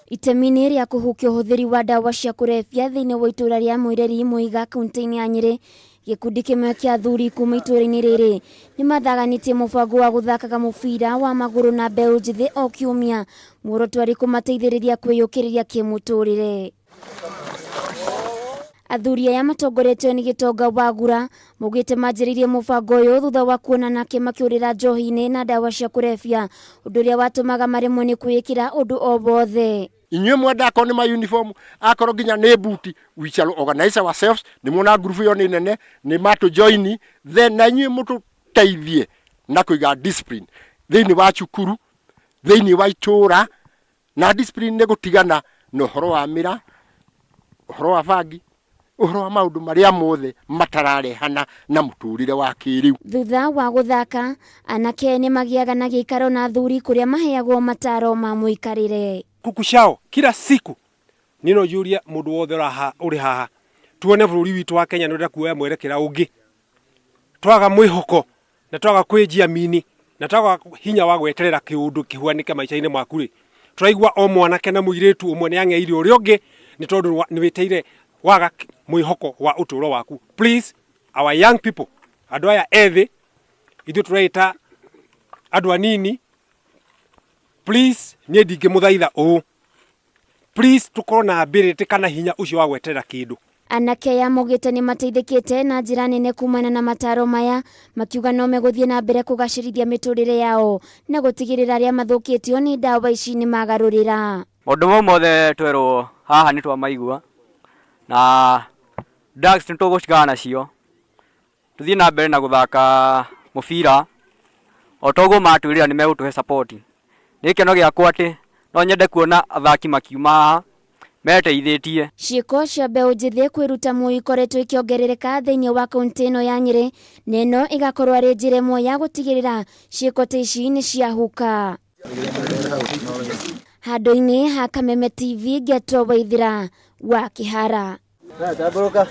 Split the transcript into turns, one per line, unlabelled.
Itemi-inĩ rĩa kũhukia ũhũthĩri wa ndawa cia kũrebia thĩinĩ wa itũũra rĩa Mwĩreri Mũiga kaunti-inĩ ya Nyĩrĩ, gĩkundi kĩmwe kĩa athuri kuma itũũra-inĩ rĩrĩ nĩ mathaganĩtie mũbango wa gũthakaga mũbira wa magũrũ na mbeũ njĩthĩ o kiumia, muoroto arĩ kũmateithĩrĩria kwĩyũkĩrĩria kĩmũtũrĩre. Athuri aya matongoretio nĩ Gĩtonga Wagura maugĩte manjĩrĩirie mũbango ũyũ thutha wa kuona anake makĩũrĩra njohi-inĩ na ndawa cia kũrebia, ũndũ ũrĩa watũmaga maremwo nĩ kwĩĩkĩra ũndũ o wothe.
Inyuĩ mwenda akorwo nĩ ma uniform, akorwo nginya nĩ buti, we shall organize ourselves. Nĩ muona ngurubu ĩyo nĩ nene, nĩ matũ join, then na inyuĩ mũtũteithie na kũiga discipline thĩinĩ wa cukuru, thĩinĩ wa itũũra. Na discipline nĩ gũtigana na ũhoro wa mĩra, ũhoro wa bangi, ũhoro wa maũndũ marĩa mothe matararehana na mũtũrĩre wa kĩrĩu.
Thutha wa gũthaka, anake nĩ magĩaga na gĩikaro na athuri kũrĩa maheagwo mataro ma mũikarĩre.
Kuku ciao kila siku niĩ no njũrie mũndũ wothe ũrĩ haha tuone bũrũri witũ wa Kenya nĩ ũrenda kuoya mwerekera ũngĩ twaga mwĩhoko na twaga kwĩjiamini na twaga hinya wa gweterera kĩũndũ kĩhuanĩke maica-inĩ maku rĩ, tũraigua o mwanake na mũirĩtu ũmwe nĩ ang'eire ũrĩa ũngĩ nĩ tondũ nĩ wĩteire waga mwĩhoko wa ũtũro waku. Please our young people, andũ aya ethĩ, ithuĩ tũreĩta andũ anini, please niĩ ndingĩmũthaitha ũũ. Please tũkorwo na ability kana hinya ũcio wa gweterera kĩndũ.
Anake aya maugĩte nĩ mateithĩkĩte na njĩra nene kumana na mataro maya, makiuga no megũthiĩ na mbere kũgacĩrithia mĩtũrĩre yao na gũtigĩrĩra arĩa mathũkĩtio nĩ ndawa ici nĩ magarũrĩra.
Maũndũ mau mothe twerwo haha nĩ twamaigua na drugs nĩ tũgũtigana nacio, tũthiĩ na mbere na gũthaka mũbira o ta ũguo matwĩrĩra nĩ megũtũhe support. Nĩ gĩkeno gĩakwa atĩ no nyende kuona athaki makiuma haha meteithĩtie.
Ciĩko cia mbeũ njĩthĩ kwĩruta muoyo ikoretwo ikĩongerereka thĩinĩ wa kauntĩ ĩno ya Nyĩrĩ, na ĩno ĩgakorwo arĩ njĩra ĩmwe ya gũtigĩrĩra ciĩko ta ici nĩ ciahuka. Handũ-inĩ ha Kameme TV ngetwo Waithĩra wa Kĩhara.
Tambũrũka.